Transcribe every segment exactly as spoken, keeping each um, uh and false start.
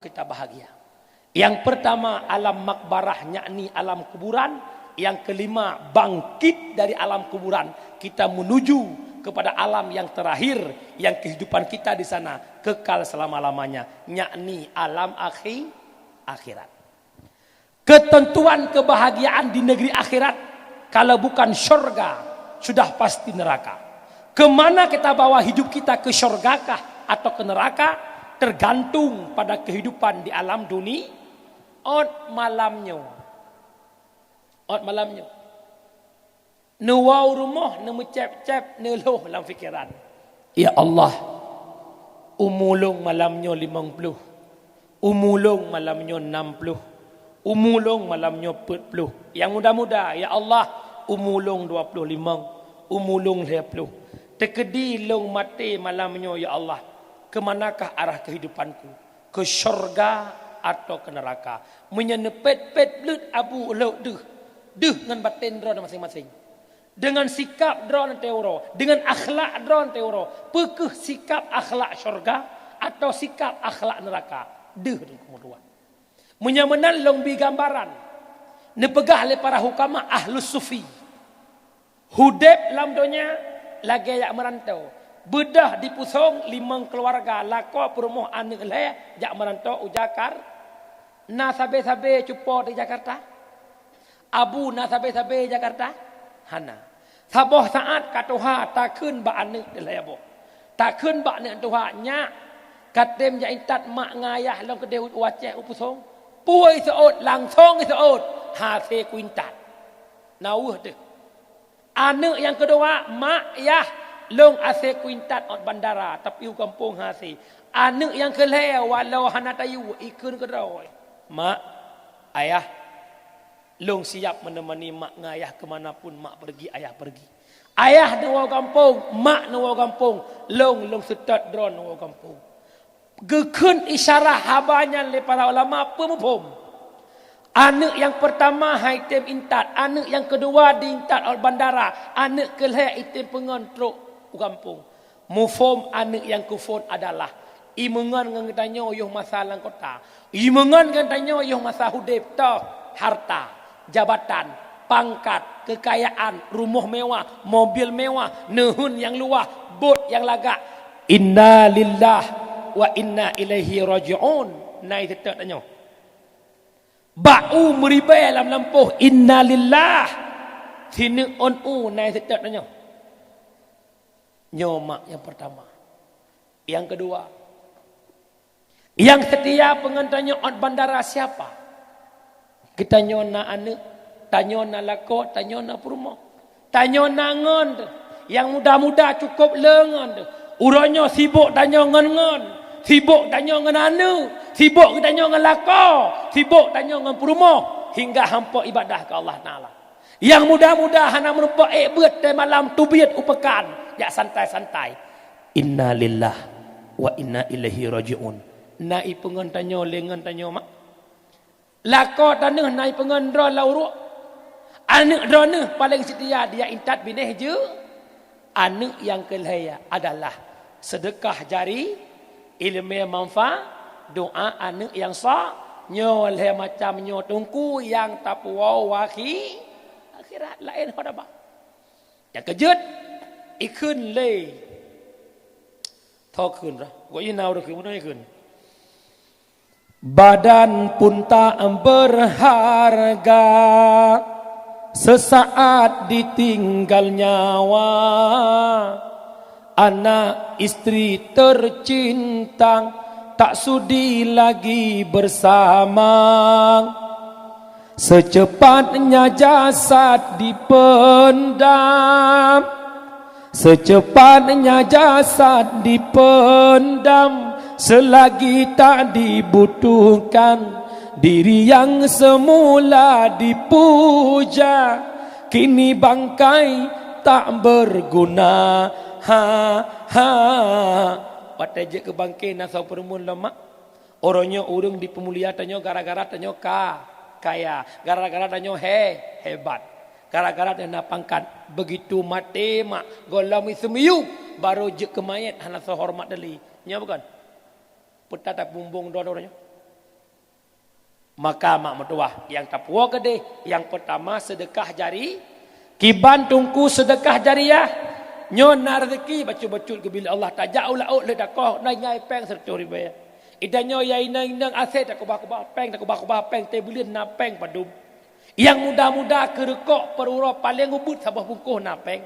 Kita bahagia. Yang pertama, alam makbarah, yakni alam kuburan. Yang kelima, bangkit dari alam kuburan, kita menuju kepada alam yang terakhir, yang kehidupan kita di sana kekal selama-lamanya, yakni alam akhi-, akhirat. Ketentuan kebahagiaan di negeri akhirat, kalau bukan syurga, sudah pasti neraka. Kemana kita bawa hidup kita, ke syurgakah atau ke neraka, tergantung pada kehidupan di alam duni-, ot malam nyoe. Ot malam nyoe. Neuwoe u rumoh, neumeucép-cép, neulhoh lam pikeran, "Ya Allah, umu lôn malam nyoe limong ploh, umu lôn malam nyoe nam ploh, umu lôn malam nyoe peuet ploh." Nyang muda-muda, "Ya Allah, umu lôn dua ploh limong, umu lôn lhèe ploh. Teukeudi lôn maté malam nyoe, ya Allah, keumanakah arah keuhidupanku? Keu syurga atawa keu neuraka?" Meunyoe neupet-pet bleuet abu lhok deuh, deuh ngon batén droe maséng-maséng. Deungon sikap droe teuuroe, deungon akhlak droe teuuroe, peu kheueh sikap akhlak syurga atawa sikap akhlak neuraka? Deuh teungku meutuah. Meunyoe meunan lôn bi gambaran, neupeugah lé para hukama ahlus sufi, udeb lam donya lagée jak meuranto. Beudôh dipusong limong keuluwarga, lakoe peurumoh aneuk lhée jak meuranto u Jakar-, na sabe-sabe cupo di Jakarta? Abu na sabe-sabe Jakarta? Hana. Saboh saát ka tuha takheun bak aneuk dilhée boh. Takheun bak aneuk tuha, "Nyak, ka tem jak intat mak ngon ayah lôn keudeh u Aceh u pusong." Peue iseuôt, langsong iseuôt, "Hase kuintat." Na weueh teuh. Aneuk nyang keudua, "Mak, yah, lôn hase kuintat ot bandara, tapi u gampông hase." Aneuk nyang keulhée, walau hana tayue, ikheun keudroe, "Mak, ayah, lôn siap meuneumani mak ngon ayah keumanapun mak peurgi, ayah peurgi. Ayah neuwoe gampông, mak neuwoe gampông, lôn, lôn seutôt droe neuwoe gampông." Geukheun isyarah haba nyan lé para ulama peumuphom. Aneuk nyang peurtama hai tem intat, aneuk nyang keudua diintat ot bandara, aneuk keulhée item peungon trok u gampông. Muphom aneuk nyang keuphon adalah, imeungon ngon geutanyoe yoh masa lam kota. Imeungon ngon geutanyoe yoh masa udeb toh harta, jabatan, pangkat, keukayaan, rumoh mewah, mobil mewah, neuheun nyang luwah, bot nyang lagak. Inna lillah wa inna ilaihi raji'un. Nai seutôt tanyoe. Bak u meuribée lam lampôh, inna lillah. Sineuk ôn u nai seutôt tanyoe. Nyoe mak nyang peurtama. Nyang keudua, nyang seutia peungon tanyoe ot bandara siapa? Geutanyoe na aneuk, tanyoe na lakoe, tanyoe na peurumoh. Tanyoe na ngon teuh. Nyang muda-muda cukôp le ngon teuh. Uroe nyoe sibok tanyoe ngon-ngon. Sibok tanyoe ngon aneuk. Sibok geutanyoe ngon lakoe. Sibok tanyoe ngon peurumoh. Hingga hampoh ibadah keu Allah Taala. Nyang muda-muda hana meurumpok ék beuet teuh malam teubiet u peukan, jak santai-santai. Inna lillah wa inna ilaihi raji'un. Na ipeungon tanyoe le ngon tanyoe mak. Lakoe taneuh na ipeungon droe lam uruek. Aneuk droeneuh paleng seutia dia intat binéh jeuet. Aneuk nyang keulhée adalah seudeukah jari, ileumé manfa, doa aneuk nyang sa, nyoe lhée macam nyoe teungku nyang tapuwoe wakhi-, akhirat laén ho daba. Nyang keujeuet, ikheun lé. Tho kheun dah. Gok ina ureuëng kheun, meunan ikheun. Badan pun tak berharga, sesaat ditinggal nyawa. Anak istri tercinta tak sudi lagi bersama. Secepatnya jasad dipendam. Secepatnya jasad dipendam, selagi tak dibutuhkan. Diri yang semula dipuja, kini bangkai tak berguna. Ha, ha. Watée jeuet keu bangke na soe peureumeun lom mak. Uroe nyoe ureuëng dipeumulia tanyoe gara-gara tanyoe ka, kaya, gara-gara tanyoe he, hebat. Gara-gara tanyoe na pangkat, begitu maté mak, gohlom iseumiyueb, barô jeuet keu manyét hana soe horeumat lé. Nyoe bukon? Peue that tapumbong droe uroe nyoe. Maka mak meutuwah nyang tapuwoe keudeh, nyang peurtama seudeukah jari, kiban teungku seudeukah jariah. Nyoe na reuzeki bacut-bacut geubri lé Allah, tajak u laôt lheueh takoh na ingai péng sireutoh ribèe. Ida nyoe ya inong-inong asèe takeubah-keubah péng, takeubah-keubah péng, teuh buleuen na péng padum. Nyang muda-muda keureukok peururoe paleng ubeuet saboh bungkôh na péng.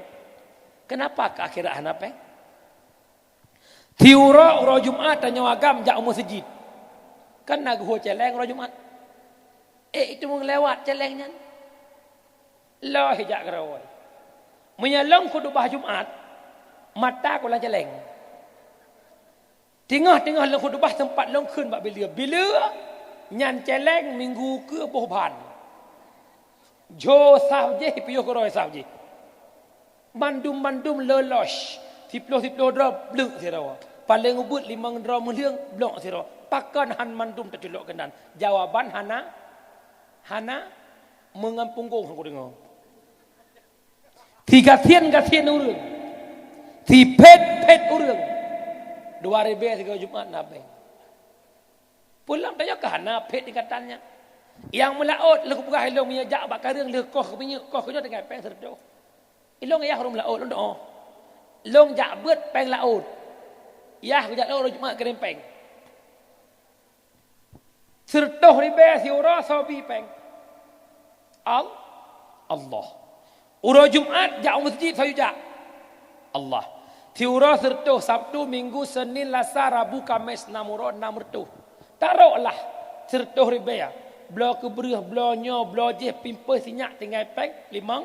Keunapa keu akhirat hana péng? Siuroe uroe Jumat tanyoe agam jak u meuseujid. Kan na geuhue céléng uroe Jumat. Eh, itu meulewat céléng nyan. Loh jak keureuwoi. Meunyoe lôn khutubah Jumat, mata ku lam céléng. Teungoh-teungoh lôn khutubah teumpat lôn kheun bak bileue. Bileue nyan céléng minggu keue boh ban. Jo saf jih piôh keudroe saf jih. Mandum-mandum leulosh, siploh-siploh droe bleuk sidroe. Paleng ubeuet limong droe meuleueng blok sidroe. Pakon han mandum teuculok keunan? Jawaban hana, hana meungan punggong han kudeungoe. Sigasien-gasien ureueng, siphét-phét ureueng, dua ribèe sigoe Jumat na péng. Pulang tanyoe ka hana phét tingkatan nyan. Nyang meulaôt lheueh kupeugah ilong meunyoe jak bak kareueng lheueh koh keu minyeuk, koh keu nyoe tinggai péng sireutoh. Ilong yah ureueng meulaôt lôn doh. Lôn jak beuet péng laôt. Yah kujak laôt lôn Jumat kirém péng. Sireutoh ribèe siuroe soe bi péng? Al-, Allah. Uroe Jumat jak u meuseujid soe jak? Allah. Siuroe sireutoh, Sabtu, Minggu, Senin, Lasa, Rabu, Kamés, nam uroe nam reutôh. Taroklah sireutoh ribèe. Bloe keubreueh, bloe nyoe, bloe jéh, pimpôh sinyak tinggai péng limong,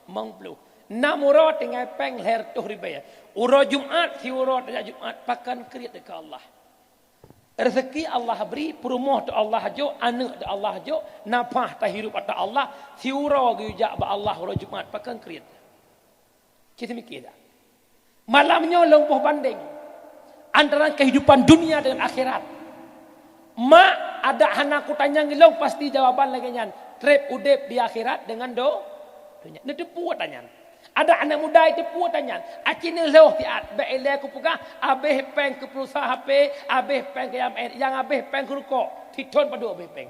limong ploh. Nam uroe tinggai péng lhèe reutôh ribèe. Uroe Jumat siuroe tajak Jumat pakon kriet keu Allah. Reuzeki Allah bri, peurumoh teuh Allah jok, aneuk teuh Allah jok, nafah tahirup ata Allah, siuroe geuyue jak bak Allah uroe Jumat pakon kriet. Ci seumiké dak? Malam nyoe lôn boh bandeng antara kehidupan dunia dengan akhirat. Mak, adak hana kutanyong ilong pasti jawaban lagèe nyan. Trép udép di akhirat dengan do-, donya. Neuteupeue ata nyan. Adak aneuk muda teupeu ata nyan. Aci neulhoh siat, bèk ilèe kupeugah, abéh péng keu pulsa H P, abéh péng keu M N, nyang abéh péng keu rukok. Sithon padum abéh péng.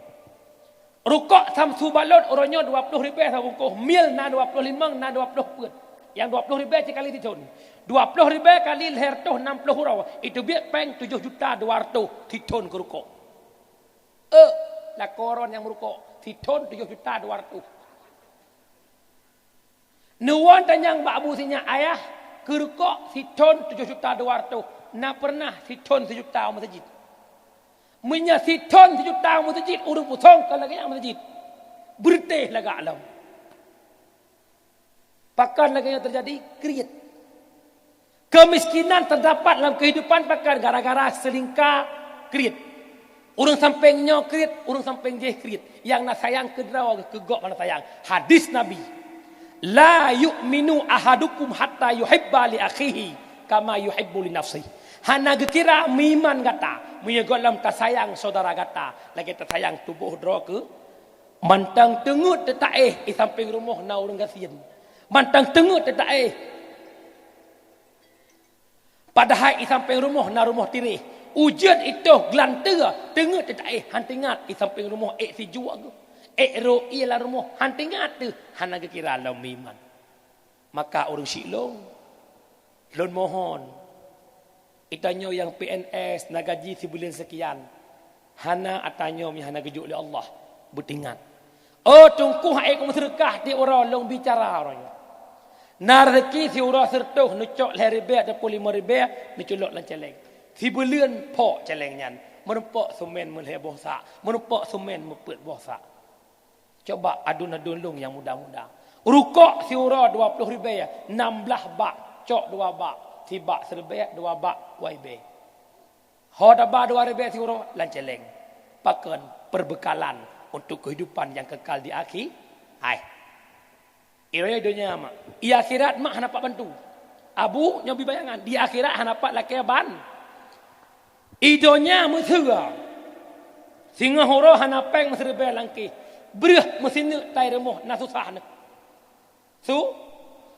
Rukok Samsu Balon uroe nyoe dua ploh ribèe sabungkôh, mil na dua ploh limong, na dua ploh peuet. Nyang dua ploh ribèe cikali sithon. Dua ploh ribèe kali lhèe reutôh nam ploh uroe, itu biet péng tujoh juta dua reutôh sithon keu rukok. Eh, lakoe droe nyang meurukok, sithon tujoh juta dua reutôh. Neuwoe tanyong bak Abu Sinyak, ayah, keu rukok sithon tujoh juta dua reutôh, na peureunah sithon sijuta u meuseujid? Meunyoe sithon sijuta u meuseujid ureueng pusong kon lagèe nyan u meuseujid, beureutéh lagak lom. Pakon lagèe nyan teujadi? Kriet. Keumiskinan teudapat lam keuhidupan pakon gara-gara seulingka kriet. Ureueng sampéng nyoe kriet, ureueng sampéng jéh kriet. Nyang na sayang keu droe keu gob hana sayang. Hadis Nabi, "La yu'minu ahadukum hatta yuhibba li akhihi kama yuhibbu li nafsihi." Hana geukira meuiman gata meunyoe gohlom tasayang syedara gata lagèe tasayang tuboh droe keu. Mantong teungeut teuh taéh i sampéng rumoh na ureueng gasien. Mantong teungeut teuh taéh. Padahai i sampéng rumoh na rumoh tiréh. Ujeuen itôh geulanteue, teungeut teuh taéh, han teuingat i sampéng rumoh ék sijuek geuh. Ék rhot ié lam rumoh, han teuingat teuh, hana geukira lom meuiman. Maka ureueng syiek lôn, lôn mohon, geutanyoe nyang P N S na gaji sibuleuen seukian, hana geutanyoe nyang hana geujok lé Allah, beuteuingat. Oh, teungku, hai ku meuseudeukah tiep uroe lôn bicara uroe nyoe. Na reuzeki siuroe seureutôh neucok lhèe ribèe ataupun limong ribèe neuculok lam céléng. Sibuleuen phok céléng nyan, meurumpok seumén meulhèe boh sak, meurumpok seumén meupeuet boh sak. Coba adun-adun lôn nyang muda-muda. Rukok siuroe dua ploh ribèe, nam blah bak, cok dua bak, sibak siribèe, dua bak Y B. Ho taba dua ribèe siuroe lam céléng. Pakon? Peubeukalan untuk keuhidupan nyang keukal di akhi-, hai. Iroe donya mak. I akhirat mak hana pat bantu. Abu nyoe bi bayangan, di akhirat hana pat lakèe ban. I donya meusyeuruga. Singoh uroe hana péng meusiribèe langkéh. Breueh meusineuk tai rumoh na susah neuh. Su,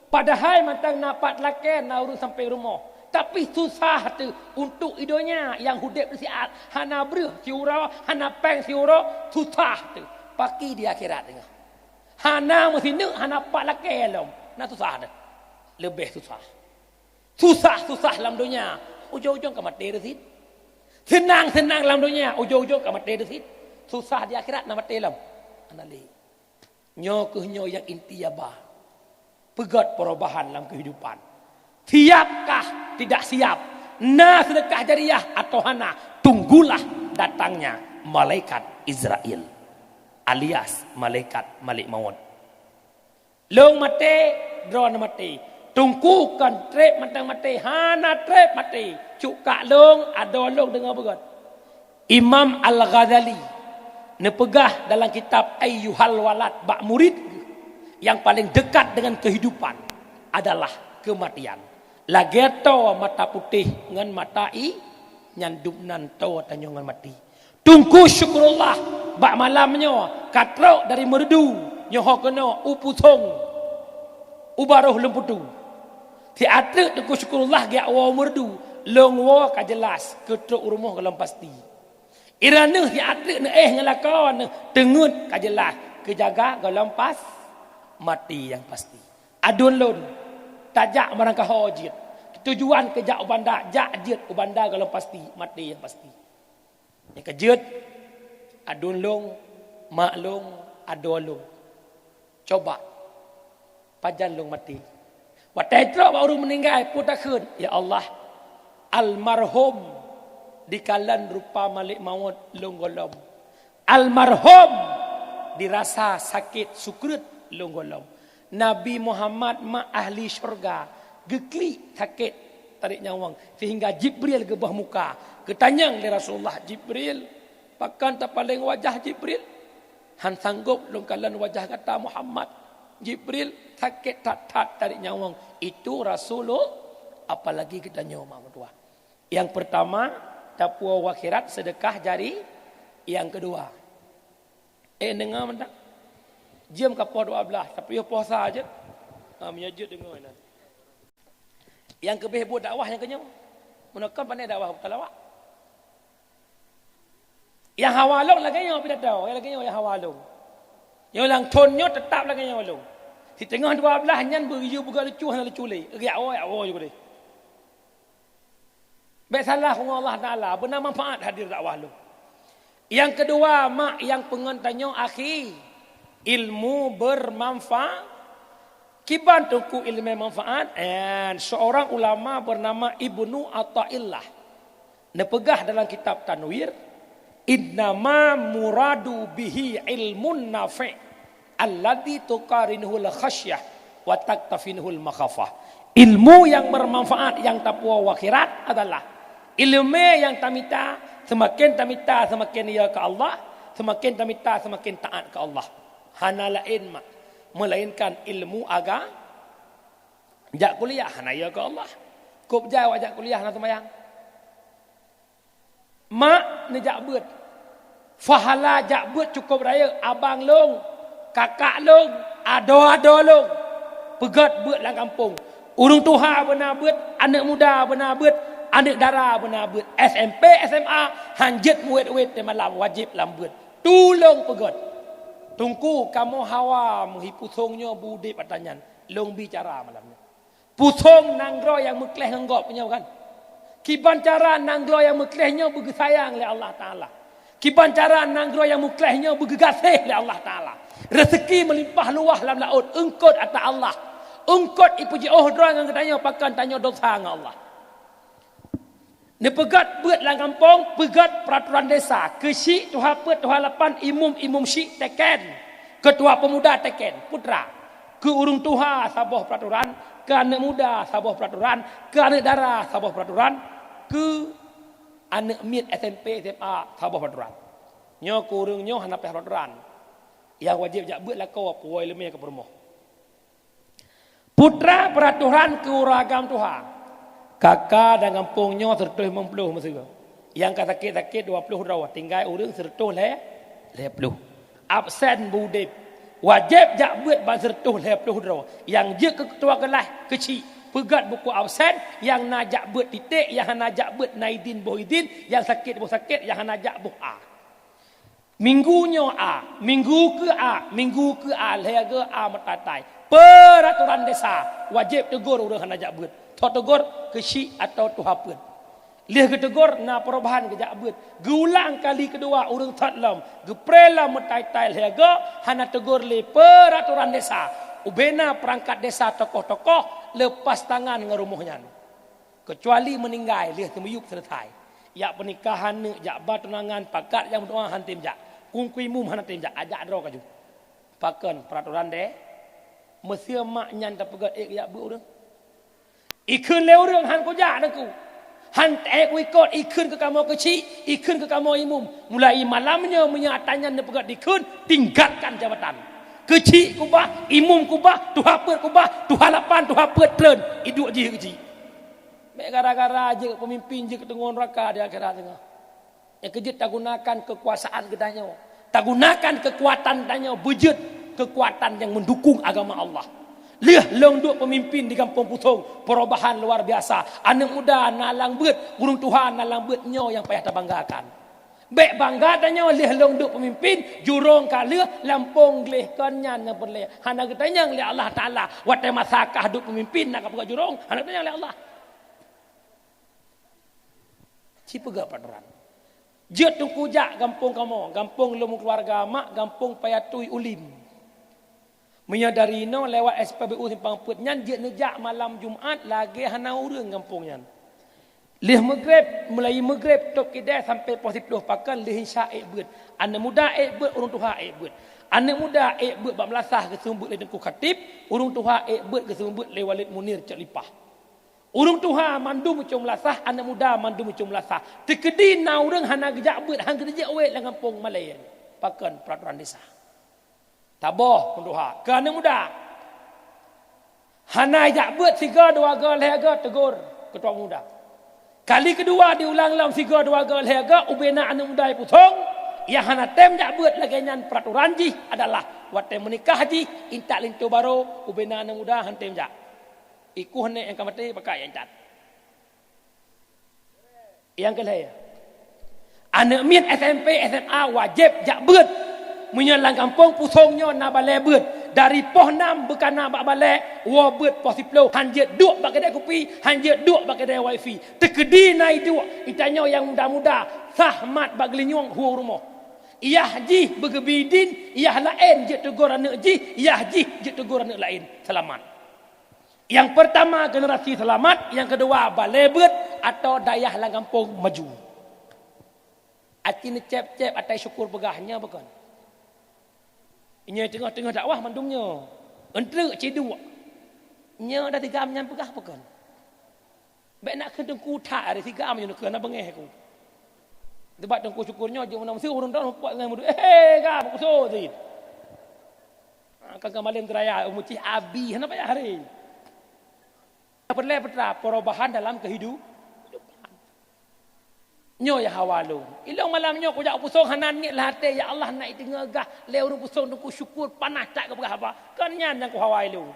padahai mantong na pat lakèe na ureueng sampéng rumoh. Tapi susah teuh untuk i donya nyang udeb siat, hana breuh siuroe, hana péng siuroe, susah teuh. Paki di akhirat teungoh. Hana meusineuk, hana pat lakée lom. Na susah teuh. Leubeh susah. Susah-susah lam donya, ujong-ujong ka maté reusit. Seunang-seunang lam donya, ujong-ujong ka maté reusit. Susah di akhirat na maté lom. Hana lé. Nyoe kheueh nyoe nyang inti haba. Peugét perubahan lam kehidupan. Siapkah tidak siap? Na seudeukah jariah atawa hana? Tunggulah datangnya malaikat Izrail alias malaikat Malik Maut. Lôn maté, droeneuh maté. Teungku kon treb mantong maté, hana treb maté. Cukak lôn, adoe lôn deungoe beugét. Imam Al-Ghazali neupeugah dalam kitab Ayyuhal Walad bak murid geuh, yang paling dekat dengan kehidupan adalah kematian. Lagée toe mata putéh ngon mata ié, nyan dum nan toe tanyoe ngon maté. Teungku Syukurullah bak malam nyoe ka trok dari Meureudu, nyoe ho keunoe u Pusong, u Barôh Lôn Putu. Siat treuk Teungku Syukurullah geujak woe Meureudu, lôn woe ka jeulaih keu trok u rumoh gohlom pasti. Iran neuh siat treuk neuéh ngon lakoe neuh teungeut ka jeulaih keu jaga gohlom pas maté nyang pasti. Aduen lôn tajak meurangkaho jeuet. Tujuan keu jak u banda, jak jeuet u banda gohlom pasti, maté nyang pasti. Nyang keujeuet, aduen lôn, mak lôn, adoe lôn. Coba, pajan lôn maté? Watée trok bak ureuëng meuninggai, peue takheun? Ya Allah, almarhum dikalon rupa Malik Maut lôn gohlom. Almarhum dirasa sakét sukreut lôn gohlom. Nabi Muhammad mak ahli syurga geuklik sakét tarék nyawöng sehingga Jibril geuboh muka. Geutanyong lé Rasulullah, "Jibril, pakon tapaleng wajah Jibril? Han sanggob lôn kalon wajah gata Muhammad." Jibril sakét that-that tarék nyawöng. Itu Rasulullah, apalagi geutanyoe mak meutuah. Nyang peurtama, tapuwoe u akhirat seudeukah jari. Nyang keudua, eh, deungoe mantong. Jeuem ka poh dua belas, tapi yoh posa jeuet. Ha, meunyoe jeuet deungoe nan. Nyang keubeh buet dakwah nyang keunyoe. Meunoe kon pané dakwah buta lawak. Nyang hawa lôn lagée nyoe pidato, nyang lagée nyoe nyang hawa lôn. Nyoe lam thon nyoe teutap lagée nyoe lôn. Siteungoh dua belas nyan beuyue beugét lucu hana lucu lé. Geujak woe, jak woe ju keudeh. Bék salah ngon Allah Taala, beuna manfaat hadir dakwah lôn. Nyang keudua, mak nyang peungon tanyoe akhi, ilmu bermanfaat. Kiban teungku ilmu manfaat? Eh, seorang ulama bernama Ibnu Athaillah neupeugah dalam kitab Tanwir, "Innama muradu bihi ilmun nafi'." Alladzi tuqarinuhul khasyah wa taktafinuhul makhafah. Ilmu yang bermanfaat yang tapuwoe u akhirat adalah ileumé nyang tamita, seumaken tamita seumaken yö keu Allah, seumaken tamita seumaken taát keu Allah. Hana laén mak, meulainkan ilmu aga-, jak kuliah hana yö keu Allah. Kôb jai awak jak kuliah hana seumayang. Mak neujak beuet. Pahala jak beuet cukôp rayeuk, abang lôn, kakak lôn, adoe-adoe lôn. Peugét beuet lam gampông. Ureuëng tuha beuna beuet, aneuëk muda beuna beuet, aneuëk dara beuna beuet. S M P, S M A, hanjeuet meuwét-wét teuma lam wajéb lam beuet. Tulông peugét. Teungku, kamoe hawa meuhi Pusong nyoe beudeb ata nyan. Lôn bicara malam nyoe. Pusong nanggroe nyang meukleh ngon gob nyoe kan? Kiban cara nanggroe nyang meukleh nyoe beugeusayang lé Allah Taala? Kiban cara nanggroe nyang meukleh nyoe beugeugaséh lé Allah Taala? Reuseuki meulimpah luwah lam laôt, eungkôt ata Allah. Eungkôt ipeujiôh droe ngon geutanyoe pakon tanyoe dosa ngon Allah. Neupeugét beuet lam gampông, peugét peuratoran desa, keuchik tuha peuet, tuha lapan, imum, imum chik teken, keutua peumuda teken, putra. Keu ureuëng tuha saboh peuratoran, keu aneuëk muda saboh peuratoran, keu aneuëk dara saboh peuratoran, keu aneuëk miet S M P, S M A saboh peuratoran. Nyoe keu ureuëng nyoe hana payah peuratoran. Nyang wajéb jak beuet lakoe puwoe ileumé keu peurumoh. Putra peuratoran keu ureuëng agam tuha. Kaka dan gampông nyoe seureutôh limong ploh meusigoe. Nyang ka sakét-sakét dua ploh droe, tinggai ureuëng seureutôh lhée, lhée ploh. Absen beudeb. Wajéb jak beuet ban seureutôh lhée ploh droe. Nyang jeuet keu keutua keulaih keuchik, Peugét buku absen, nyang na jak beuet titék, nyang hana jak beuet na idin boh idin, nyang sakét boh sakét, nyang hana jak boh a. Minggu nyoe a, minggu keu a, minggu keu a, lhèe geu a meutai-tai. Peuraturan desa, wajéb teugor ureueng hana jak beuet. Tho teugor keuchik atawa tuha peuet. Lheueh geuteugor na perubahan geujak beuet. Geuulang kali keudua ureueng thot lom, geupreh lom meutai-tai lhèe geu hana teugor lé peuraturan desa. Ubena peurangkat desa tokoh-tokoh leupas tangan ngon rumoh nyan. Keucuali meuninggai lheueh teumiyueb seuleusai. Jak peunikahan neuk, jak ba tunangan, pakat nyang meudoa han tem jak. Ungkui mum hana tem jak, ajak droe kaju. Pakon peuraturan deh? Meuseu mak nyan tapeugét ék jak beuet ureueng. Ikheun lé ureueng han kujak deungku. Han ék kuikot ikheun keu kamoe keuchik, ikheun keu kamoe imum. Mulai malam nyoe meunyoe ata nyan neupeugét dikheun, tinggalkan jabatan. Keuchik kubah, imum kubah, tuha peuet kubah, tuha lapan, tuha peuet treun, iduek jih keuchik. Bék gara-gara jeuet peumimpin jeuet keu teungoh neuraka di akhirat teungoh. Nyang keujeuet tagunakan keukuasaan geutanyoe. Tagunakan keukuatan tanyoe beujeuet keukuatan nyang meudukung agama Allah. Lheueh lôn duek peumimpin di Gampông Pusong, perubahan luar biasa. Aneuk muda na lam beuet, ureueng tuha na lam beuet, nyoe nyang payah tabanggakan. Bék bangga tanyoe lheueh lôn duek peumimpin, jurông ka lheueh lampông gleh kon nyan nyang peureulée. Hana geutanyong lé Allah Taala, watée masa kah duek peumimpin na ka peugah jurông, hana geutanyong lé Allah. Sipeugah peuraturan. Jeuet teungku jak gampông kamoe, gampông lôn meukeuluwarga mak, gampông Payatui Ulim. Meunyoe dari inoe lewat S P B U Simpang Peuet nyan jeuet neujak malam Jumat lagée hana ureueng gampông nyan. Lheueh meugreb, mulai meugreb tôb kidée sampai poh siplôh pakon lheueh isya ék beuet. Aneuk muda ék beuet, ureueng tuha ék beuet. Aneuk muda ék beuet bak meulasah geuseumeubeuet lé Teungku Khatib, ureueng tuha ék beuet geuseumeubeuet lé Walid Munir Cok Lipah. Ureueng tuha mandum meucong meulasah, aneuk muda mandum meucong meulasah. Teukeudi na ureueng hana geujak beuet, han geujak wék lam gampông malée. Pakon peuraturan desa? Taboh ureueng tuha keu aneuk muda. Hana jak beuet sigoe dua goe lhée goe teugor keutua muda. Kali keudua diulang lom sigoe dua goe lhée goe ubena aneuk muda ipusong, nyang hana tem jak beuet lagée nyan peuraturan jih adalah watée meunikah jih intat linto barô ubena aneuk muda han tem jak. Ikuh nék nyang ka maté pakai nyang cat. Nyang keulhée, aneuk miet S M P, S M A wajéb jak beuet. Meunyoe lam gampông Pusong nyoe na balée beuet, dari poh nam beukana bak balée woe beuet poh siplôh, han jeuet duek bak keudée kupi, han jeuet duek bak keudée wifi. Teukeudi na iduek, itanyoe nyang muda-muda sah mat bak geulinyueng hueng rumoh. Yah jih beugeubi idin, yah laén jeuet teugor aneuk jih, yah jih jeuet teugor aneuk laén. Seulamat. Nyang peurtama generasi seulamat, nyang keudua balée beuet atawa dayah lam gampông maju. Aci neucéb-céb atai syukur peugah nyoe bukon. Nyoe teungoh-teungoh dakwah mandum nyoe. Eunteuk ciduek. Nyoe dah tigam nyan peugah bukon. Bék nak kheun teungku that ari tigam nyoe keu na beungéh ku. Sebab teungku syukur nyoe jeuet meunan meusi ureueng droe mupat ngon mudu. Eh, ga beukuso sit. Ha, kan ka malem geuraya, meucih abi, hana payah hari. Peureulée peue teuma perubahan dalam kehidu-, kehidupan. Nyoe ya hawa lôn. Ilong malam nyoe kujak pusong hana niet lam até, ya Allah, nak iteungeugah lé ureueng pusong teungku syukur panas that geupeugah haba. Kon nyan nyang kuhawa ilong.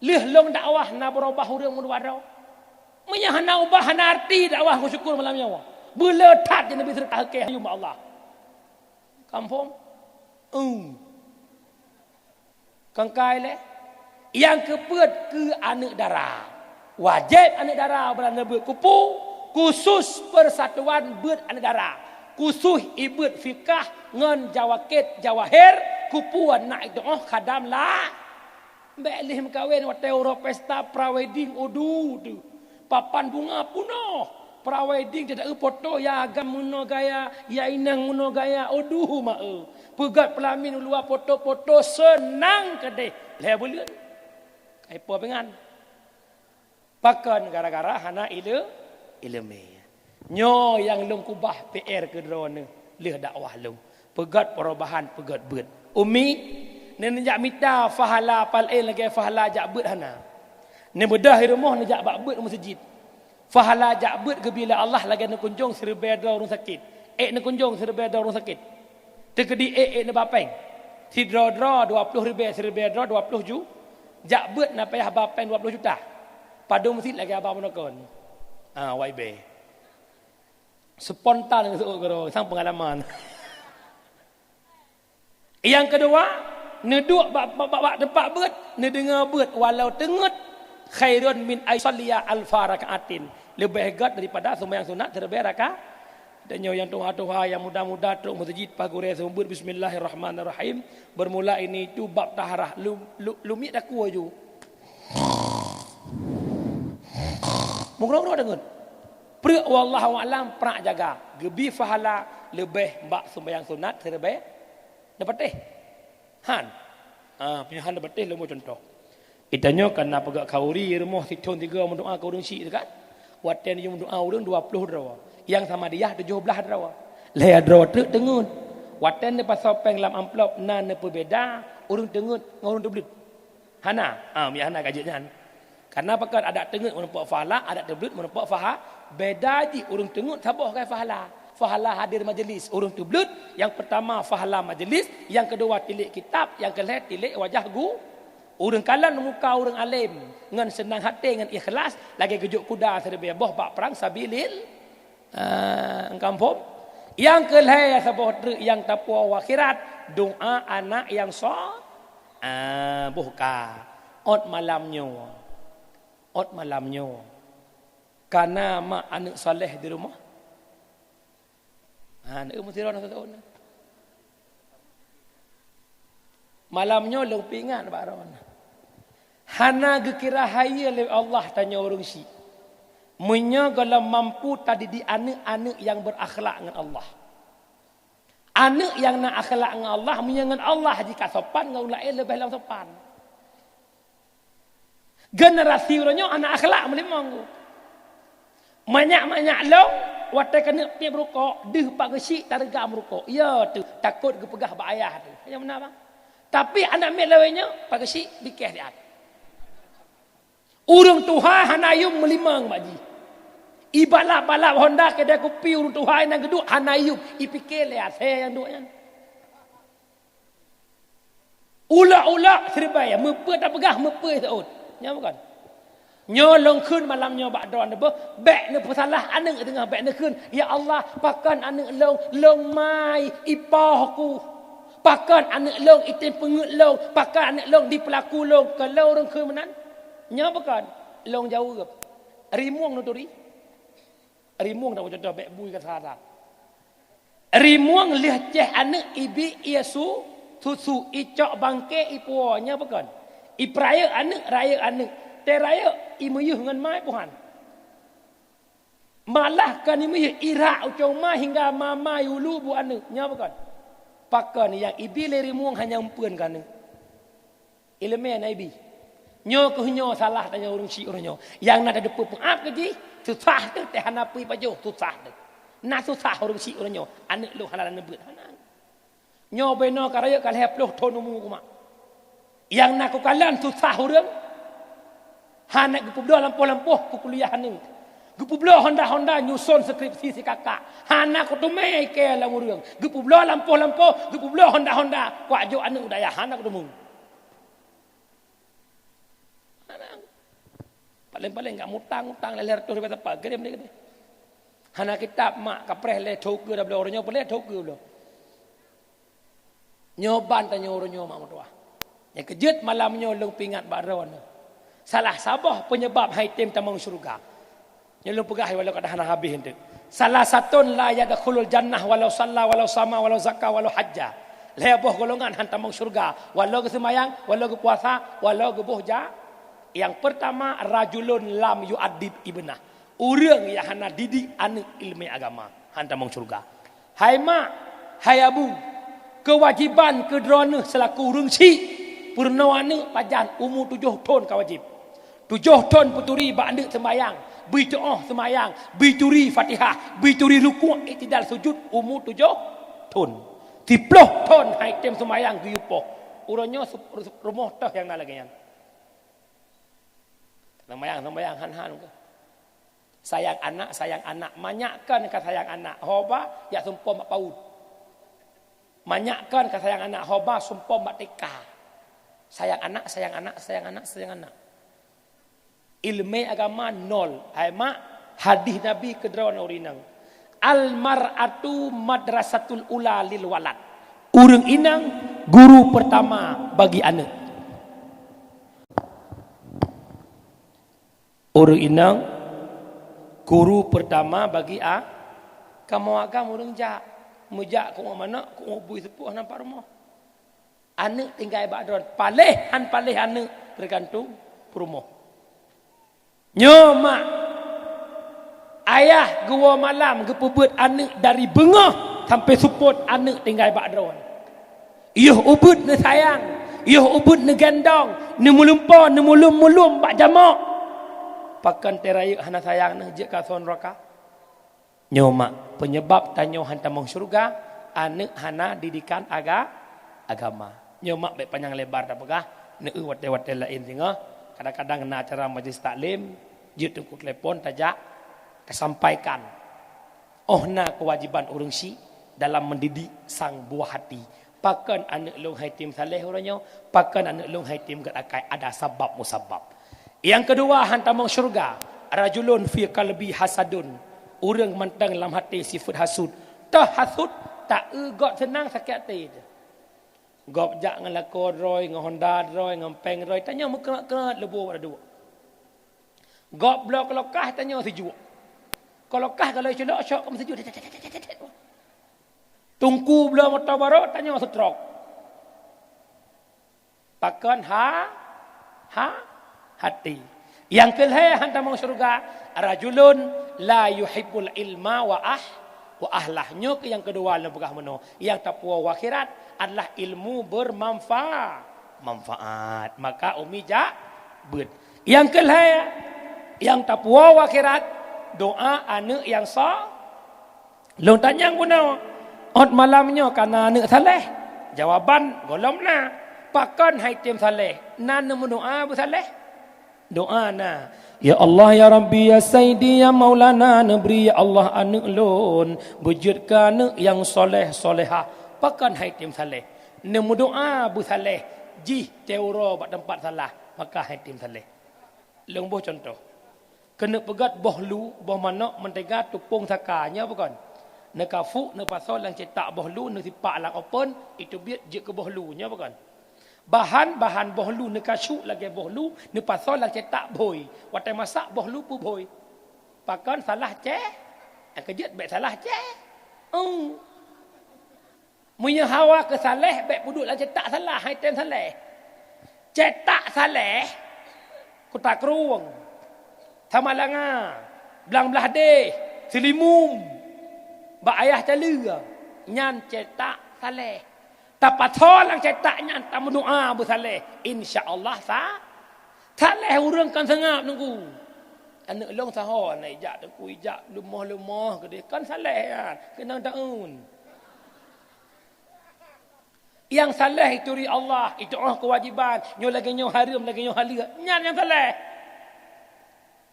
Lheueh lôn dakwah na beurubah ureueng meudua droe. Meunyoe hana ubah hana arti dakwah kusyukur malam nyoe. Beuleutat di Nabi seureukah keu hayum Allah. Kampung. Eung. Kangkai lé. Nyang keupeuet keu aneuk dara. Wajéb aneuk dara beunan beuet kupu, khusus persatuan beuet aneuk dara. Khusus ibeuet fikah ngon jawakét jawahir kupu aneuk doh khadam la. Bék lheueh meukawen watée uroe pesta pre-wedding udu tu. Papan bunga punoh. Pre-wedding teudaeu foto ya agam meunoe gaya, ya inong meunoe gaya, udu ma-e. Peugét peulamin u luwa foto-foto seunang keudeh lhée buleuen. Kai po pingan. Pakon gara-gara hana ile-, ileumé. Nyoe nyang lôn kubah P R keu droeneuh lheueh dakwah lôn. Peugét perubahan, peugét beuet. Umi, neujak mita pahala paleng lagée pahala jak beuet hana. Neubeudôh i rumoh neujak bak beuet meuseujid. Pahala jak beuet geubila Allah lagée neukunjong siribée droe ureueng sakét. Ék neukunjong siribée droe ureueng sakét. Teukeudi ék-ék neuba péng. Sidroe-droe dua ploh ribée, siribée droe dua ploh ju-, jak beuet na payah ba péng dua ploh juta. Padum sit lagèe abang meunokon. Ah, wai be. Spontan seuôt keudroe, sang peungalaman. Nyang keudua, neuduek bak, bak, bak, bak teumpat beuet, neudeungoe beuet walau teungeut, khairun min an yusalliya alfa rakaatin, leubeh gèt daripada seumayang sunat siribèe rakaat. Tanyoe nyang tuha-tuha, nyang muda-muda trok meuseujid, paih gurèe seumeubeuet bismillahirrahmanirrahim, bermula ini itu bab taharah, lu, lu, lumiek takue ju. Meugroe-groe deungon. Preuk wallahu a'lam, prak jaga. Geubi pahala leubeh bak seumayang sunat siribèe neupatéh. Han. Ah, pih han neupatéh lom cuntoh. Geutanyoe kan na peugah khauri rumoh sithon tiga meudoa keu ureueng syik teuh kan? Watèe neuyue meudoa ureueng dua ploh droe. Nyang samadiyah tujoh blaih droe. Lhèe droe treuk teungeut. Watèe neupasoe péng lam amplop na neupeubeda ureueng teungeut ngon ureueng teubleuet. Hana, ah, meuiyak hana ka jeuet nyan. Karena pakon adak teungeut meureumpok pahala, adak teubleuet meureumpok paha-, beda jih ureueng teungeut saboh kai pahala. Pahala hadir majelis, ureueng teubleuet, nyang peurtama pahala majelis, nyang keudua tilék kitab, nyang keulhèe tilék wajah gu-, ureueng kalon muka ureueng além ngon seunang até ngon ikhlas lagèe geujok kuda siribèe boh bak prang sabilil Ah, engkam phom? Nyang keulhèe saboh treuk nyang tapuwoe u akhirat, doa anak nyang so-, ah, boh ka. Ôt malam nyoe. Ôt malam nyoe. Ka na mak aneuk saleh di rumoh? Ha, aneuk meusidroe na sithon. Malam nyoe lôn peuingat bak droeneuh. Hana geukira hayeue lé Allah tanyoe ureueng syik. Meunyoe gohlom mampu tadidik aneuk-aneuk nyang beurakhlak ngon Allah. Aneuk nyang na akhlak ngon Allah, meunyoe ngon Allah jih ka sopan, ngon ureueng laén leubeh lom sopan. Generasi uroe nyoe hana akhlak meulimong. Manyak-manyak lôn, watèe keuneuk tiep rukok, deuh pak geusyik tareuga meurukok. Ya teuh, takot geupeugah bak ayah teuh. Nyang meunan, bang. Tapi aneuk miet lawét nyoe, pak geusyik bikeh siat. Ureueng tuha hana yum meulimong bak jih. Ibalap-balap Honda keudè kupi ureueng tuha nyang geuduek hana yum, ipike lé asèe nyang duek nyan. Ulok-ulok siribèe, meupeue tapeugah, meupeue seuôt. Nyan bukon? Nyoe lôn kheun malam nyoe bak droeneuh beuh, bèk neupeusalah aneuk teungoh bèk neukheun, "Ya Allah, pakon aneuk lôn, lôn mai ipoh ku? Pakon aneuk lôn item peungeut lôn? Pakon aneuk lôn dipeulaku lôn?" Keu lôn ureueng kheun meunan. Nyoe bukon? Lôn jaweueb. Rimueng neuturi. Rimueng tapeue cuntoh bèk bui ka sa-sa. Rimueng lheueh ceh aneuk ibi ie su, susu, icok bangke ipuwoe, nyan bukon? Ipeurayeuk aneuk, rayeuk aneuk. Teuh rayeuk, imeuyeuh ngon ma ipuhan. Malah kon imeuyeuh irak ucong ma hingga ma-ma iulu bu aneuk, nyan bukon? Pakon nyang ibi lé rimueng hana meupeuen keu aneuk. Ileumèe na ibi. Nyoe keuh nyoe salah tanyoe ureueng syik uroe nyoe. Nyang na tateupeue peu'ab keu jih, susah teuh teuh hana peue ipajoh, susah teuh. Na susah ureueng syik uroe nyoe, aneuk lôn hana lôn neubeuet, hana. Nyoe binoe ka rayeuk ka lhèe ploh thon umu kumak. Nyang na kukalon susah ureueng, hana geupeubloe lampôh-lampôh kukuliah aneuk. Geupeubloe honda-honda nyuson skripsi si kakak. Hana kuteumèe ikèe lam ureueng. Geupeubloe lampôh-lampôh, geupeubloe honda-honda. Kuwajok aneuk u dayah, hana kuteumèe. Paleng-paleng ka mutang-utang lhèe reutôh ribèe sapa, kirém lé keudéh. Hana kitab mak kapreh lé tho keue da bloe, uroe nyoe peureulèe tho keue bloe. Nyoe ban tanyoe uroe nyoe mak meutuah. Nyang keujeuet malam nyoe lôn peuingat bak droeneuh. Salah saboh peunyebab han item tamong syeuruga. Nyoe lôn peugah walau kadang hana habéh eunteuk. Salasatun la yadkhulul jannah walau shalla, walau shama, walau zakka, walau hajja. Lhèe boh golongan han tamong syeuruga, walau geuseumayang, walau geupuasa, walau geuboh ja-, nyang peurtama, rajulun lam yu'addib ibnah. Ureueng nyang hana didik aneuk ileumèe agama, han tamong syeuruga. Hai mak, hai abu, keuwajéban keu droeneuh seulaku ureueng syik, peurunoe aneuk pajan umu tujoh thon ka wajéb. Tujoh thon peuturi bak aneuk seumayang, bri tu'oh seumayang, bri turi Fatihah, bri turi rukuk, iktidal, sujud umu tujoh thon. Siploh thon han item seumayang geuyue poh. Uroe nyoe su-, rumoh teuh nyang na lagèe nyan. Seumayang, seumayang han-han keuh. Sayang anak, sayang anak. Manyak kon ka sayang anak, ho ba jak sumpom bak paut. Manyak kon ka sayang anak, ho ba sumpom bak T K. Sayang anak, sayang anak, sayang anak, sayang anak. Ileumèe agama nol. Hai mak, hadih Nabi keudroe ureueng inong. Al mar'atu madrasatul ula lil walad. Ureueng inong guru pertama bagi aneuk. Ureueng inong guru pertama bagi a-, kamoe agam ureueng jak. Meujak keu manok, keu bui seupôt hana pat rumoh. Aneuk tinggai bak droen, paléh han paléh aneuk teugantung peurumoh. Nyoe mak, ayah geuwoe malam geupeubeuet aneuk dari beungoh sampai seupôt aneuk tinggai bak droen. Yoh ubeuet neusayang, yoh ubeuet neugendong, neumulumpo, neumulum-mulum bak jamok. Pakon teurayeuk hana sayang neuh jeuet ka asoe nuraka? Nyoe mak, peunyeubab tanyoe han tamong syeuruga, aneuk hana didikan aga-, agama. Nyoe mak, bèk panyang lebar tapeugah, neueu watèe-watèe laén singoh. Kadang-kadang na acara majlis taklim, jeuet teungku telepon tajak, tasampaikan. Oh na keuwajéban ureueng syik dalam mendidik sang buah hati. Pakon aneuk lôn hai tem saleh uroe nyoe? Pakon aneuk lôn hai tem gét akai? Ada sabab musabab. Nyang keudua, han tamong syeuruga, rajulun fi qalbi hasadun, ureueng mantong lam até sifeuet hasut. Teuh hasut, taeu gob seunang sakét até. Gob jak ngon lakoe droe, ngon honda droe, ngon péng droe, tanyoe meukeurot-keurot leubeh pada duek. Gob bloe keu lokah, tanyoe sijuek. Keu lokah galai culok, syok keu meusijuek. Teungku bloe moto barô, tanyoe seutrok. Pakon ha-, ha-, hati. Nyang keulhèe han tamong syeuruga, rajulun la yuhibbul ilma wa ah-, wa ahlah. Nyoe keuh nyang keudua lôn peugah meunoe. Nyang tapuwoe u akhirat adalah ilmu bermanfa-, manfaat. Maka umi jak beuet. Nyang keulhèe, nyang tapuwoe u akhirat, doa aneuk nyang so-, Lôn tanyong bunoe, ôt malam nyoe ka na aneuk saleh? Jawaban gohlom na. Pakon hai tem saleh? Na neumeudoa beusaleh? Doa na. Ya Allah, ya Rabbi, ya Sayyidi, ya Maulana, neubri, ya Allah, aneuk lôn beujeuet keu aneuk nyang soleh, solehah. Pakon hai tem saleh? Neumeudoa beusaleh, jih teuuroe bak teumpat salah, maka hai tem saleh. Lôn boh cuntoh. Keuneuk peugét boh lu, boh manok, meuteuga, tupông saka, nyoe pakon? Neukafuk, neupasoe lam cetak boh lu, neusipak lam open, iteubiet jeuet keu boh lu, nyoe pakon? Bahan-bahan boh lu neukasuk lagèe boh lu, neupasoe lam cetak bhôi. Watèe masak boh lu peubhôi. Pakon salah cè-, nyang keujeuet bèk salah cè-, oh. Meunyoe hawa keu saleh, bèk peuduek lam cetak salah, hai tem saleh. Cetak saleh, Kuta Krueng, Samalanga, Blang Blahdeh, Seulimum, bak Ayah Caleue, nyan cetak saleh. Tapasoe lam cetak nyan tameudoa beusaleh, insya Allah sa-, saleh ureueng kan seungab teungku. Aneuk lôn saho na ijak teungku, ijak leumoh-leumoh keudeh, kan saleh nyan, keunong taeun. Nyang saleh ituri Allah, itu'oh keuwajéban, nyoe lagèe nyoe hareuem, lagèe nyoe haleuet. Nyan nyang saleh.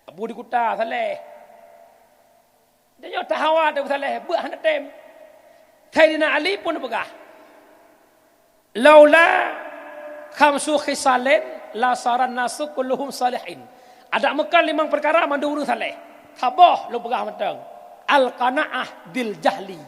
Abu di Kuta saleh. Dan nyoe tahawa teuh saleh, beuet hana tem. Saidina Ali pun peugah, "Laula khamsu khisalin la saran nasu kulluhum salihin." Adak meukan limong peukara mandum ureueng saleh. Saboh lôn peugah mantong. Al-qanaah bil jahli.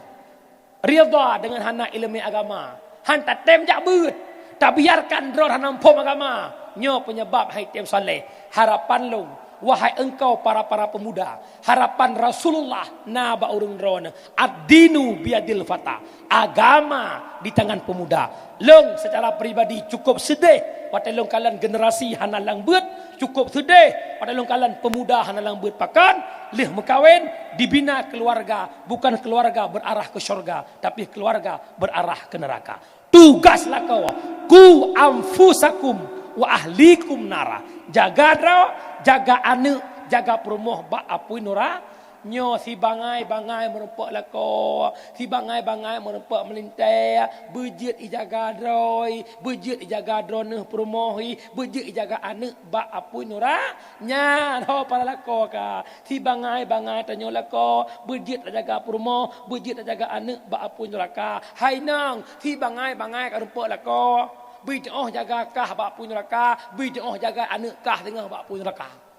Ridha deungon hana ileumèe agama. Han tatem jak beuet. Tabiarkan droe hana muphom agama. Nyoe peunyeubab hai tem saleh. Harapan lôn, wahai engkau para-para peumuda, harapan Rasulullah na bak ureueng droeneuh. Ad-dinu biyadil fata. Agama di tangan pemuda. Lôn secara pribadi cukup seudeh watèe lôn kalon generasi hana lam beuet, cukup seudeh watèe lôn kalon pemuda hana lam beuet. Pakon? Lheueh meukawen, dibina keuluwarga, bukan keuluwarga beurarah keu syeuruga, tapi keuluwarga beurarah keu neuraka. Tugas lakoe, "Qu anfusakum wa ahlikum nara." Jaga droe, jaga aneuk, jaga peurumoh bak apui nura-, Nyoe sibangai-bangai meurumpok lakoe, sibangai-bangai meurumpok meulintèe, beujeuet ijaga droe, beujeuet ijaga droeneuh peurumoh, beujeuet ijaga aneuk bak apui nura-, nyan ho para lakoe ka. Sibangai-bangai tanyoe lakoe, beujeuet tajaga peurumoh, beujeuet tajaga aneuk bak apui nuraka. Hai nong, sibangai-bangai ka rumpok lakoe, beujeuet jaga kah bak apui nuraka, beujeuet jaga aneuk kah singoh bak apui nuraka.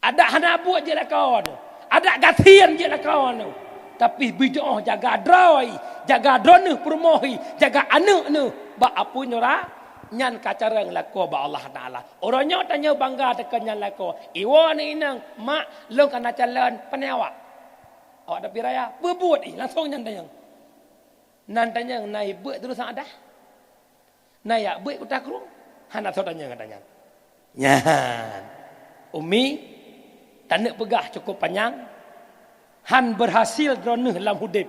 Adak hana buet jeuet lakoe neuh. Adak gasien jeuet lakoe neuh. Tapi beujeuet jaga droe, jaga droeneuh peurumoh, jaga aneuëk neuh bak apui nuraka, nyan ka carông lakoe bak Allah Taala. Uroe nyoe tanyoe bangga teuka nyan lakoe. Iwoe neuh inong, "Mak, lôn ka na calon." "Pane awak?" "Awak dapur raya." "Beubuet ih, langsong nyan tanyong." Nan tanyong na ibeuet dulu sang adah. Na yak beuet kuta krueng, hana soe tanyong gata nyan. Nyan. Umi, taneuk peugah cukup panyang, han beurhasil droeneuh lam udeb.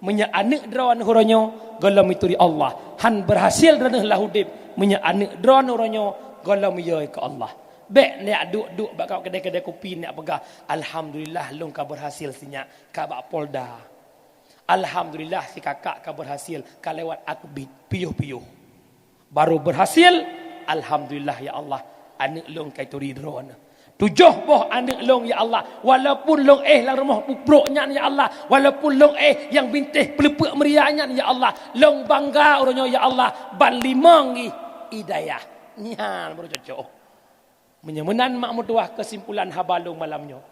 Meunyoe aneuëk droeneuh uroe nyoe gohlom ituri Allah, han beurhasil droeneuh lam udeb. Meunyoe aneuëk droeneuh uroe nyoe gohlom yö keu Allah. Bék neujak duek-duek bak kap keudè-keudè kupi neujak peugah, "Alhamdulillah lôn ka beurhasil sinyak ka bak Polda." Alhamdulillah, si kakak ka beurhasil, ka lewat akbit, piôh-piôh. Baru beurhasil, alhamdulillah ya Allah, aneuëk lôn ka ituri droeneuh. Tujoh boh aneuëk lôn ya Allah, walaupun lôn éh lam rumoh pubrok nyan ya Allah, walaupun lôn éh nyang bintéh peuleupeuk meuria nyan ya Allah, lôn bangga uroe nyoe ya Allah, ban limong jih hidayah. Nyan baru cocok. Meunyoe meunan mak meutuwah keusimpulan haba lôn malam nyoe.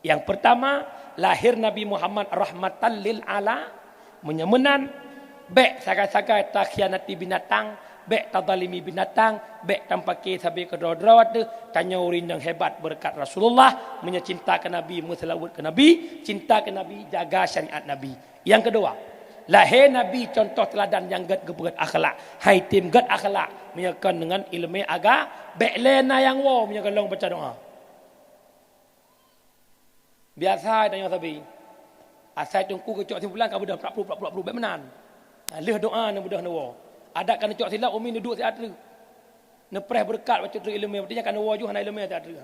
Nyang peurtama, lahé Nabi Muhammad rahmatan lil ala. Meunyoe meunan, bék sagai-sagai takhianati binatang, bék tazalimi binatang, bék tampake sabe keudroe-droe teuh, tanyoe ureuëng nyang hebat beureukat Rasulullah. Meunyoe cinta keu Nabi, meuseulaweuet keu Nabi, cinta keu Nabi, jaga syariat Nabi. Nyang keudua, lahé Nabi cuntoh teuladan nyang gét geupeugét akhlak. Hai tem gét akhlak, meunyoe kon deungon iéleumé aga, bék lé na nyang woe meunyoe gohlom baca doa. Biasa tanyoe sabe, asai teungku geucok simpulan ka beudôh prak-pruek, prak-pruek, prak-pruek, bék meunan. Nah, lheueh doa neubeudôh neuwoe. Adak ka neucok silop, umi neuduek siat treuk. Neupreh beureukat bacut treuk iéleumé, berarti nyan ka neuwoe ju hana iéleumé siat treuk.